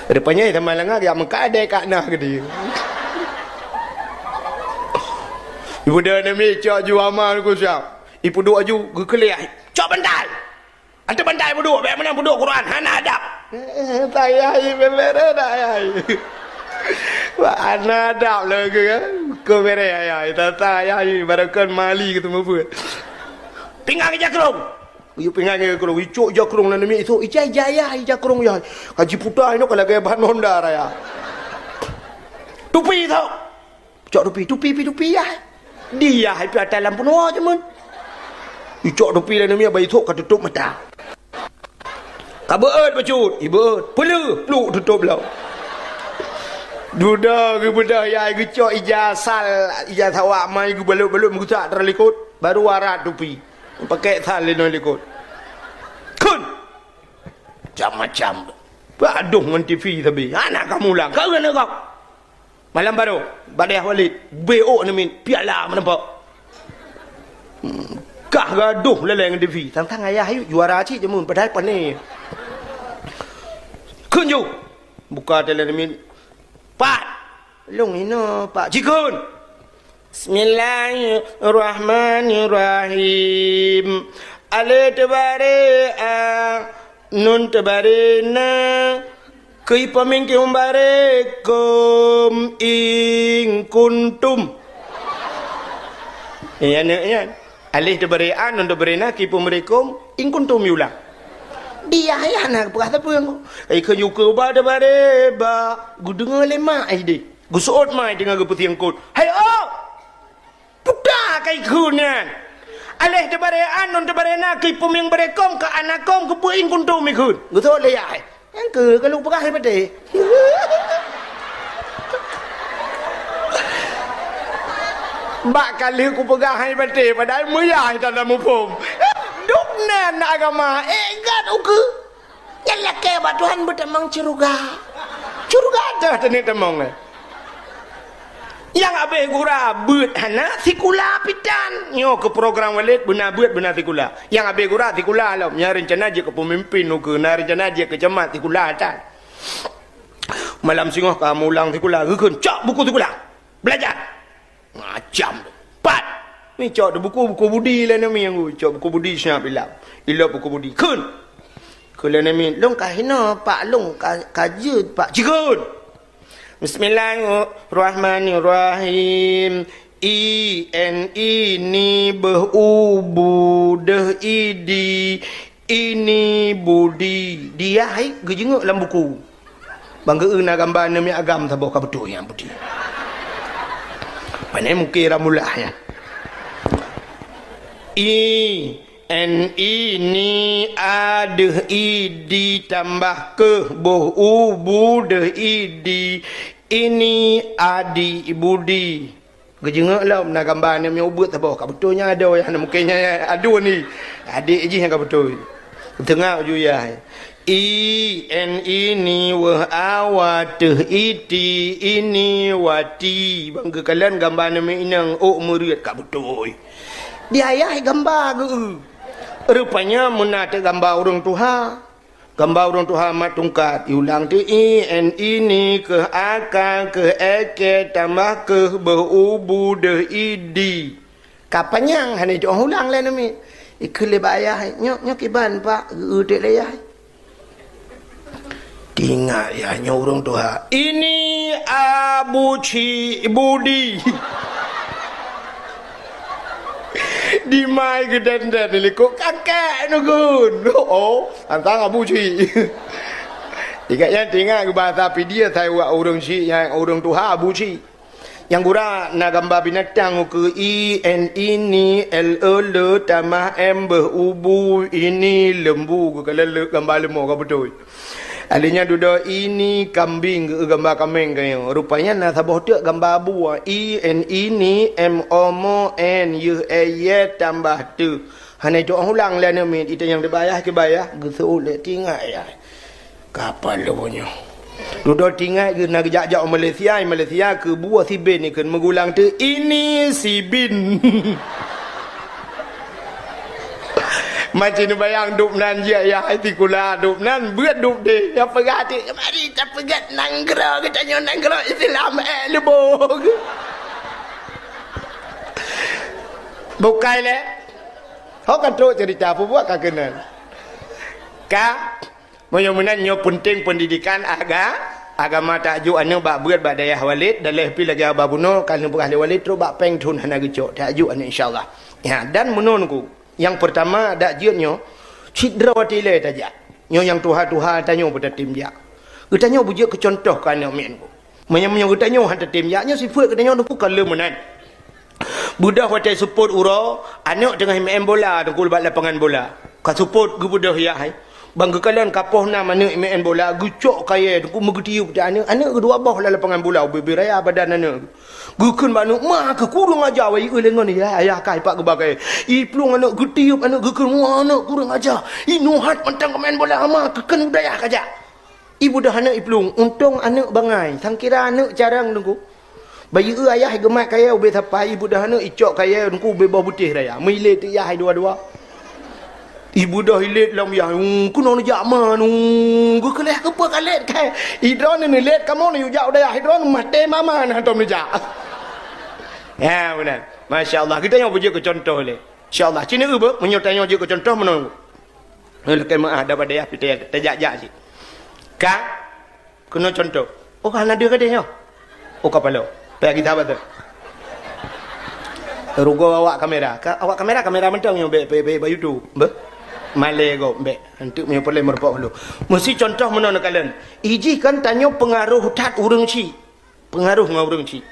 Rupanya i Tamalanga geujak meukat deh kat nah geude. Ibu dah nami cok ju ama ku siap. Ipeuduek aju geukheun lé yah. Cok bantai. Ateueh bantai peuduek, bék meunan peuduek Quran, hana adab. Eh, eh, tayah i bebere dah ayah. Wah, hana adab lagée kan. Keu bere ayah, tata ayah i barokan mali keu teumeubuet. Pinggang ija krong. Yue pinggang ija krong, icok ija krong nan mi itu, ija ija ayah ija krong yah. Ka jiputa inoe ka lagée ban Honda raya. Tupi tu. Cok tupi, tupi pi tupi yah. Di yah pi atas lampu noe jameun. Icok tupi lé nami bai thok ka tutup mata. Ka beuet bacut, ibeuet. Peuleuh, pluk tutup lom. Dudoe geubeudoh yah geucok ija sal, ija sawak mai geubalot-balot meugusak teuh likot, baru arat tupi. Pakék sal lé ngon likot. Kheun! Macam-macam. Bak adoh ngon tipi sabe. Hana ka mulang. Ka ureueng ngon gob. Malam baroe, bak dayah Walid, B O neumit, piala meuneupok. Hmm, kah gadoh lalée ngon tipi. Sang-sang ayah ayue juara cit jameun, padahai pane. Kheun ju. Buka teuh lalée neumit. Pat. Lôn inoe, Pak. Cikheun. Bismillahirrahmanirrahim. Alif teubaré a, nun teubaré na, keu ipeumieng keu baré kôm in kuntum. Nyan, nyan. Alif teubaré a, nun teubaré na, keu ipeumieng kôm in kuntum iulang. Di ayah na geupeugah sapeue ngon. Ai keu yukeue ba teubaré ba, geudeungoe lé mak ai deh. Geuseuôt mai teungoh geupeusieng eungkôt. Hai ôk! Puta ka ikheun nyan. Alif teubaré a, nun teubaré na, keu ipeumieng baré kôm, keu ana kôm, keu peue in kuntum ikheun. Geuseuôt lé yah. Nyang keu ka lôn peugah lé patéh. Bak ka lheueh kupeugah hai baté, padahai meuyah tanda muphom. Dum nan agama, eh, gat ukeue. Nyan lakée bak Tuhan beutamong syeuruga. Syeuruga teuh taneuk tamong, eh. Nyang abéh gura beuet hana sikula pitan. Nyoe keu program Walid beuna beuet beuna sikula. Nyang abéh gura sikula lom. Nyang reuncana jeuet keu peumimpin ukeue, na reuncana jeuet keu camat sikula tan. Malam singoh ka mulang sikula, geukheun, "Cok buku sikula. Belajar." Macam tu. Pat. Ni cok tu buku, buku budi lé nami yang cok buku budi siap ilap. Ilap buku budi. Kheun. Kheun lé nami, "Lôn ka hinoe, Pak, lôn ka, ka jeuet, Pak." Cikheun. Bismillahirrahmanirrahim. I, N, I, ni, beuh, u, bu, deuh, i, di. Ini budi. Dia hai geujeungok lam buku. Bang geu na gamba aneuk miet agam saboh ka beutôi nyang budi. Pane mungke ramulah nyan. I, N, I, ni, a, deuh, i, di, tambah keuh, boh, u, bu, deuh, i, di, ini, adi, budi. Geujeungok lom na gamba aneuk miet ubeuet saboh ka beutôi nyang adoe, nyang mungken nyang aduen ni. Adék jih nyang ka beutôi. Teungoh ju yah. I, N, ini, weuh, a, wa, teuh, iti, ini, wati. Bang geukalon gamba aneuk miet inong ôk meureuet ka beutôi. Di ayah gamba geu. Rupanya meunan teuk gamba ureuëng tuha. Gamba ureuëng tuha mat tungkat, iulang teuk i, N, ini, keuh, a, ka, keuh, e, ke, tambah keuh, beuh, u, bu, deuh, i, di. Ka panyang hana jitu'oh ulang lé aneuk miet. Ikheun lé bak ayah, "Nyoe, nyoe kiban, Pak?" Geu-eu teuk lé ayah. Teuingat yah nyoe ureuëng tuha. Ini Abu Cik Budi. Dimai geudan-dan likot kakek neugun. Oh, antara Abu Cik. Ingat nyan teuingat bahasa Pidie asai wak ureuëng Cik nyang ureuëng tuha Abu Cik. Nyang gura na gamba binatang ukeue i, n, ini, l, e, le, tamah m, beuh, ubu, ini, lembu, geukalon le gamba leumo ka beutôi. Alèh nyan dudoe ini kambing geueu gamba kaméng geuh. Rupanya na saboh teuk gamba abu, i, n, ini, m, o, mo, n, yeuh, e, ye, tambah teuh. Hana jitu'oh ulang lé aneuk miet, itanyong teubayah, teubayah, geuseuôt lé teuingat yah. Kapal lôn nyoe. Dudoe teuingat geuh na geujak-jak u Malaysia, i Malaysia keu bue sibin ikheun meugulang teuk ini sibin. Macam neubayang dub nan jih yah, ai sikula dub nan beuet dub deh. Nyang peugah teuk, mari tapeugét nanggroe geutanyoe nanggroe Islam, eh, lubong. Bukai lé. Ho ka trok cerita peubuet ka keunan. Ka, meunyoe meunan nyoe peunteng pendidikan aga-, agama. Tajok aneuk bak beuet bak dayah Walid, dan lheueh pi lagèe haba bunoe ka lheueh peugah lé Walid trok bak péng thon hana geucok. Tajok aneuk insya Allah. Ya, dan meunoe ku, nyang peurtama dak jeuet nyoe, cit droe watèe ilèe tajak. Nyoe nyang tuha-tuha tanyoe beutatem jak. Geutanyoe beujeuet keu cuntoh keu aneuk miet ku. Meunyoe, meunyoe geutanyoe han tatem jak, nyoe sifeuet geutanyoe teungku ka lheueh meunan. Beudôh watèe seupôt uroe, aneuk teungoh meu'en bola teungku bak lapangan bola. Ka seupôt geubeudôh yah hai. Bang geukalon ka poh nam aneuk meu'en bola, geucok kayèe teungku meugeutiyeub teuh aneuk, aneuk geuh dua boh lam lapangan bola, ubé-bé raya badan aneuk. Geukheun bak aneuk, "Ma keuh kureueng aja, wai eu lé ngon yah, ayah kah ipak geuba kayèe." Iplueng aneuk geutiyeub aneuk geukheun, "Wah, aneuk kureueng aja. Inoe hat mantong ka meu'en bola, ma keuh kheun u dayah kajak." Ibeudôh aneuk iplueng, untông aneuk bangai, sangkira aneuk carông teungku. Bayeue ayah geumat kayèe ubé sapai, ibeudôh aneuk icok kayèe teungku ubé boh beutéh raya. Meulét teuk yah hai dua-dua. Ibeudôh ilét lom yah, "Hmm, keunoe neujak ma, hmm, geukeuleh keupeue ka lét kai. Idroeneuh neulét kamoe neujak u dayah idroeneuh maté mama na hantom neujak." Ya, beuna. Masya Allah, geutanyoe beujeuet keu cuntoh lé. Insya Allah, ci neueu beuh, meunyoe tanyoe jeuet keu cuntoh meunoe. Nyoe lakèe meu'ah daripada yah pih tajak-jak cit. Ka keunoe cuntoh. Oh, hana deuh gadeh nyoe. Oh, kapalo. Payah gita batul. Rugoe awak kamera. Ka, awak kamera, kamera mantong nyoe bèk, bèk, bèk, bak YouTube. Beuh. Malèe gob bèk. Anteuk meunyoe peureulèe meureumpok dulu. Meusti cuntoh meunoe neukalon. Ijih kan tanyoe peungaroh that ureueng chik. Peungaroh ngon ureueng chik.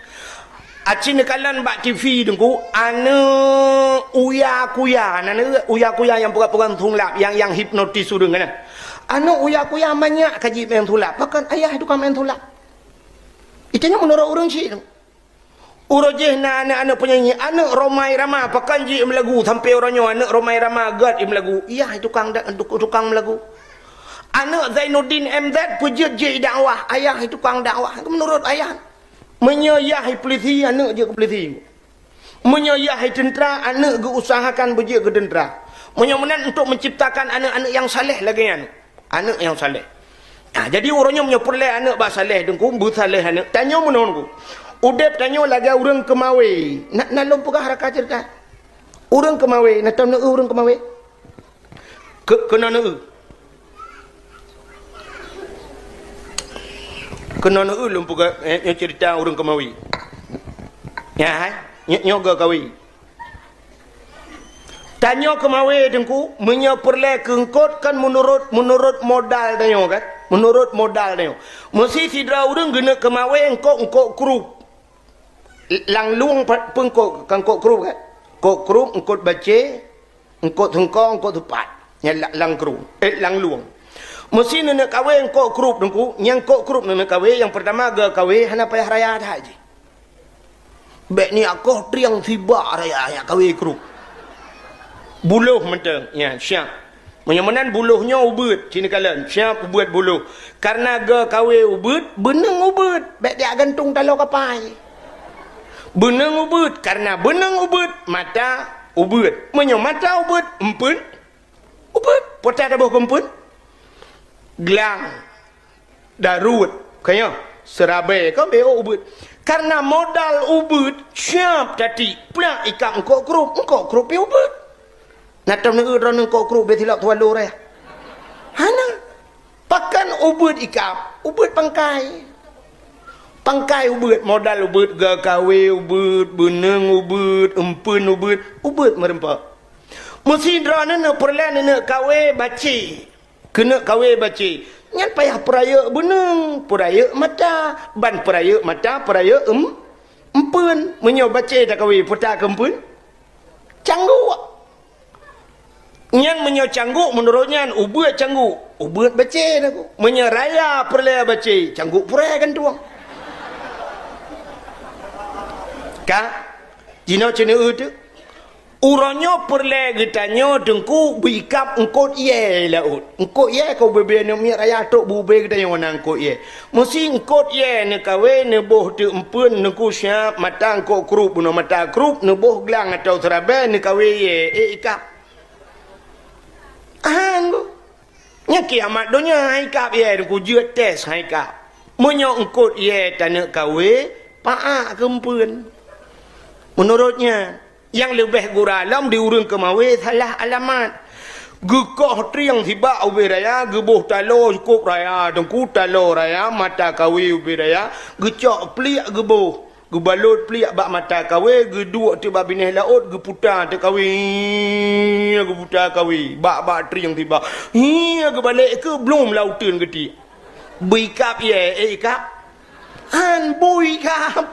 Aci neukalon bak T V teungku, aneuk uya kuya, aneuk uya kuya nyang peugah-peugah sulap, nyang, nyang hipnotis ureueng kan. Aneuk uya kuya manyak ka jimeu'en sulap, bahkan ayah tukang meu'en sulap. Itanyoe meunurot ureueng chik tu. Uroe jéh na aneuk-aneuk penyanyi, aneuk Rhoma Irama, pakon jeuet meulagu sampoe uroe nyoe, aneuk Rhoma Irama gét meulagu. Yah tukang da-, tuk-, tukang meulagu. Aneuk Zainuddin M Z peujeuet jeuet dakwah, ayah tukang dakwah. Meunurot ayah. Meunyoe yah polisi, aneuk jeuet keu polisi. Meunyoe yah teuntra, aneuk geuusahakan beujeuet keu teuntra. Meunyoe meunan untuk menciptakan aneuk-aneuk nyang saleh lagée nyan. Aneuk nyang saleh. Nah, jadi uroe nyoe meunyoe peureulée aneuk bak saleh, Teungku, beusaleh aneuk. Tanyoe meunoe, Teungku. Udeb tanyoe lagée ureuëng keumawe. Na, na lôn peugah raka ceurita. Ureuëng keumawe, na tom neueu ureuëng keumawe? Keu-, keunoe neueu. Keunoe neueu lôn peugah, eh, nyoe ceurita ureuëng keumawe. Nyan hai, nyoe, nyoe geukawe. Tanyoe keumawe, Teungku, meunyoe peureulée keu eungkôt kan meunurot, meunurot modal tanyoe kan? Meunurot modal tanyoe. Meusi sidroe ureuëng geuneuk keumawe eungkôt-eungkôt krup. Lam lueng pe-, peue eungkôt, kan eungkôt krup kan? Eungkôt krup, eungkôt bacé, eungkôt seungko, eungkôt seupat. Nyan la-, lam krup, eh, lam lueng. Meusi neuneuk kawe eungkôt krup, Teungku, nyang eungkôt krup neuneuk kawe, nyang peurtama geukawe hana payah raya that jih. Bék niyak koh trieng sibak raya, nyak kawe krup. Buloh mantong, ya, siap. Meunyoe meunan buloh nyoe ubeuet, sinoe kalon, siap ubeuet buloh. Kareuna geukawe ubeuet, beuneueng ubeuet, bék jak gantung taloe kapai. Beuneueng ubeuet, kareuna beuneueng ubeuet, mata ubeuet. Meunyoe mata ubeuet, eumpeuen ubeuet. Peue taboh keu eumpeuen? Glang. Daruet, ka nyoe, seurabe, kon bék ubeuet. Kareuna modal ubeuet, siap tatiek, plak ikab eungkôt krup, eungkôt krup pih ubeuet. Na tom neueu droeneuh eungkôt krup bék silap tuwalo raya? Hana. Pakon ubeuet ikab, ubeuet pangkai. Pangkai ubeuet, modal ubeuet, geukawe ubeuet, beuneueng ubeuet, eumpeuen ubeuet, ubeuet meureumpok. Meusi droeneuh peureulée neuneuk kawe bacé. Keuneuk kawe bacé. Nyan payah peurayeuk beuneueng, peurayeuk mata, ban peurayeuk mata, peurayeuk eum-, eumpeuen. Meunyoe bacé takawe, peue takeu eumpeuen? Cangguk. Nyan meunyoe cangguk, meunurot nyan, ubeuet cangguk, ubeuet bacé lagu. Meunyoe raya peureulée bacé, cangguk purée gantueng. Ka? Jinoe ceuneueu teuk. Uroe nyoe peureulée geutanyoe Teungku beuikab eungkôt ié laôt. Eungkôt ié ka ubé-bé aneuk miet raya trok beu-ubé geutanyoe na eungkôt ié. Meusi eungkôt ié neukawe neuboh teuk eumpeuen Teungku siap mata eungkôt krup bunoe mata krup neuboh glang atau seurabe neukawe ié ék ikab. Hán bu. Nyan kiamat donya han ikab ié Teungku jeuet tes han ikab. Meunyoe eungkôt ié taneuk kawe, paak keu eumpeuen. Meunurot nyan, Nyang leubeh gura lom di ureuëng keumawe salah alamat. Geukoh trieng sibak ubé raya, geuboh taloe cukôp raya, Teungku, taloe raya, mata kawe ubé raya, geucok pliek geuboh, geubalot pliek bak mata kawe, geuduek teuk bak binéh laôt, geuputa teuk kawe, geuputa kawe, bak-bak trieng sibak. Hi, geubalek keu blom lam uteuen geutiek. Beuikab ié, ék ikab? Hán bui kab.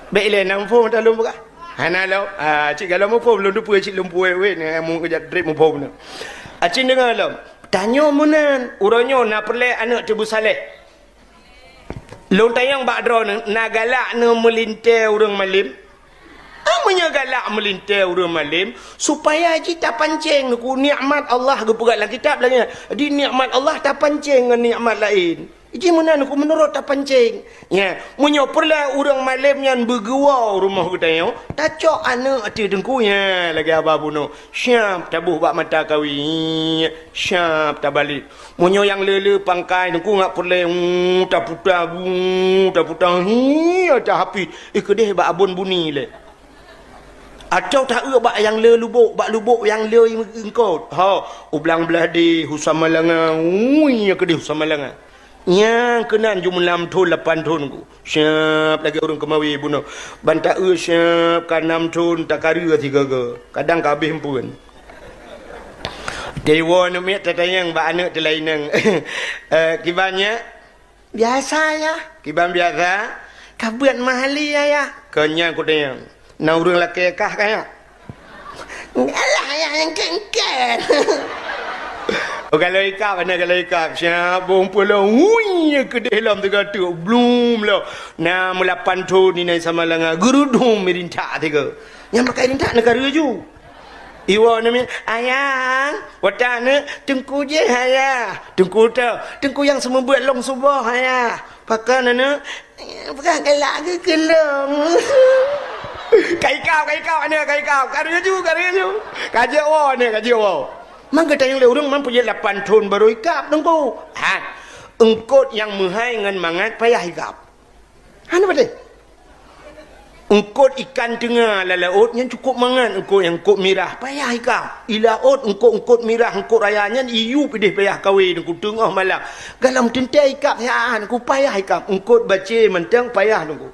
Bék ilée na muphom ata lôn peugah. Hana lom. Ah, cit galom muphom lôn teupeue cit lôn puwet wét nyan mu geujak trép muphom nyoe. Acit deungoe lom. Tanyoe meunan, uroe nyoe na peureulée aneuk teubeusaleh. Lôn tanyong bak droeneuh, na galak neumeulintée ureuëng malém? Ah, meunyoe galak meulintée ureuëng malém, supaya jih tapancéng keu nikmat Allah geupeugah lam kitab lagée nyan. Di nikmat Allah tapancéng ngon nikmat laén. Jih meunan keu meunurot tapancéng. Nya, meunyoe peureulée ureuëng malém nyan beugeuwoe rumoh geutanyoe, tacok aneuk ateueh teungku nyan lagée haba bunoe. Siap taboh bak mata kawe. Siap tabalek. Meunyoe nyang le-le pangkai teungku ngat peureulée, uh, taputa, uh, taputa, hi, tahapi, eh, keudeh bak abon buni lé. Atawa taeu bak nyang le lubok, bak lubok nyang le eungkôt. Ha, u Blang Blahdeh, u Samalanga, ui, keudeh u Samalanga. Nyang keunan jumeulam thon lapan thon ku. Siap lagée ureuëng keumawe bunoe. Ban taeu siap ka nam thon takareue sigaga. Kadang ka abéh eumpeuen. Teuwoe aneuk miet tatanyong bak aneuk teulaineng. Eh, kiban nyak? Biasa, Yah. Kiban biasa? Ka beuet mahali, Yah. Keu nyan kutanyong. Na ureuëng lakée kah ka nyak? Alah, Yah, nyang kén-kén. Oh, galak ikab, aneuk galak ikab. Siap, bong pulo, hui, keudeh lom teuga teuk, blum lom. Na meulapan thon inai Samalanga, geurudum meurintak teuga. Nyang pakai rintak neugara ju. Iwoe namiet, "Ayah, watèe aneuk, Teungku jih, Ayah." Teungku teuh, "Teungku nyang seumeubeuet lôn suboh, Ayah." Pakon aneuk, "Peugah galak geuh keu lôn." Ka ikab, ka ikab aneuk, ka ikab. Ka reuju, ka reuju. Ka jeuet woe aneuk, ka jeuet woe. Man geutanyong lé ureueng man peujeuet lapan thon barô ikab, Teungku. Ha. Eungkôt nyang meuhai ngon mangat payah ikab. Hana patéh. Eungkôt ikan teunga lam laôt nyan cukôp mangat, eungkôt nyang eungkôt mirah, payah ikab. I laôt eungkôt-eungkôt mirah, eungkôt raya nyan iyup ideh payah kawé Teungku teungoh malam. Galom teuntèe ikab siat, Teungku payah ikab. Eungkôt bacé mantong payah Teungku.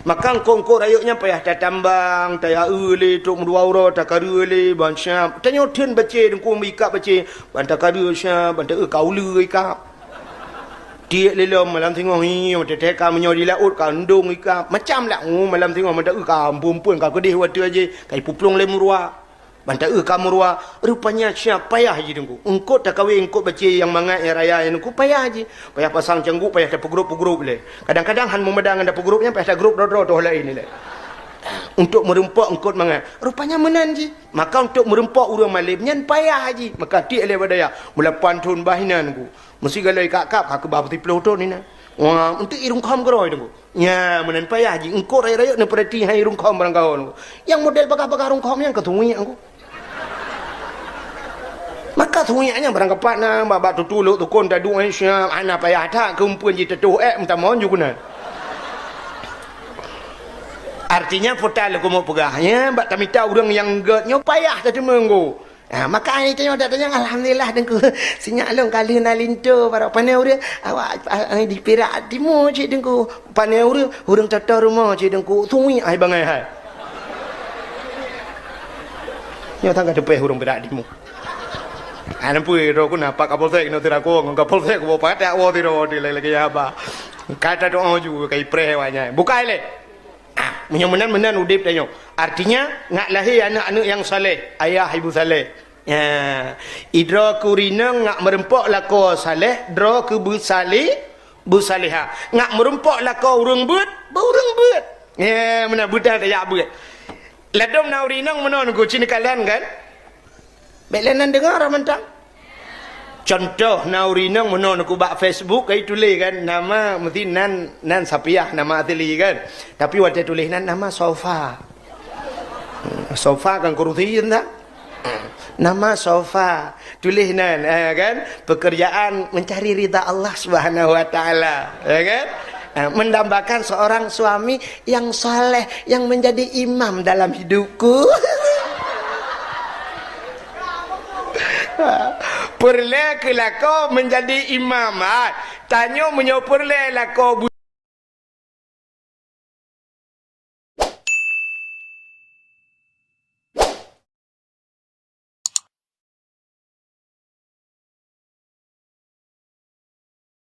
Maka eungkôt-eungkôt rayeuk nyan payah tatambang, tayaeu lé, trok meudua uroe, takareu lé, ban siap. Tanyoe theun bacé Teungku meuikab bacé, ban takareu siap, ban taeu ka uleue ikab. Tiek lé lom malam singoh, hi, teutek ka meunyoe di laôt ka ndong ikab. Macam lah, oh, malam singoh mantong ka amphon-amphon ka keudeh watèe jih, ka ipuplueng lé meuruwa. Ban taeu ka meuruwa, rupanya siap payah jih Teungku. Eungkôt takawé eungkôt bacé nyang mangat nyang raya nyan Teungku payah jih. Payah pasang cangguk, payah tapeugrôp-peugrôp lé. Kadang-kadang han meumada ngon tapeugrôp nyan, payah tagrôp droe-droe toh laén ilèe. Untuk meureumpok eungkôt mangat. Rupanya meunan jih. Maka untuk meureumpok ureueng malém nyan payah jih. Maka tiek lé bak dayah. Meulapan thon bah inan Teungku. Meusi galak ikab-kab, ka keubah peusiplôh thon inan. Wah, untuk i rungkhom keudroe Teungku. Nya, meunan payah jih. Eungkôt rayeuk-rayeuk neupeurati hai i rungkhom barangkaho Teungku. Nyang model bagah-bagah rungkhom nyan keu tuwiek Teungku. Maka tuwiek nyan barangkapat na, bak-bak tutulok tukon taduek, eh, siap, hana payah that, keu eumpeuen jiteutoh ék meutamong ju keunan. Artinya, peue ta lôn keumeung peugah, nya, bak tamita ureueng nyang gèt nyoe payah tateumeung Teungku. Ha, maka ai tanyoe dak tanyong, "Alhamdulillah, Teungku. Sinyak lôn ka lheueh na linto, baroe pané ureueng, awak, a, a, di Pirak Timu cit, Teungku. Pané ureueng, ureueng toto rumoh cit, Teungku. Tuwiek ai bangai hai." Nyoe tangga teupeh ureueng Pirak Timu. Ha, nampu droe ku na Pak Kapolsek, nyoe tira ku ngon Kapolsek, ku bawa pakat, woe tira, woe tira lagi haba. Ka tadoa ju, ka ipreh awak nyan. Bukai lé. Ah, meunyoe meunan, meunan udép tanyoe. Artinya, ngat lahé aneuk-aneuk nyang saleh, ayah ibu saleh. Ya, idroe keu ureueng inong ngat meureumpok lakoe saleh, droe keu beusaleh, beusalehah. Ngat meureumpok lakoe ureueng beuet, beu ureueng beuet. Ya, meunan beuet dah tajak beuet. Ladôm na ureueng inong meunoe Teungku, ci neukalon kan? Bèk lé nan deungoe rot mantong. Cuntoh, na ureueng inong meunoe Teungku bak Facebook, kai tuléh kan, nama meusti nan, nan Sapiah nama asli kan. Tapi watèe tuléh nan nama Sofa. Sofa kan kurusi, entah. Nama Sofa. Tuléh nan, eh, kan? Pekerjaan mencari ridha Allah Subhanahu wa Ta'ala, ya kan? Eh, mendambakan seorang suami yang saleh, yang menjadi imam dalam hidupku. Peureulèe keu lakoe menjadi imam. Ha, tanyoe meunyoe peureulèe lakoe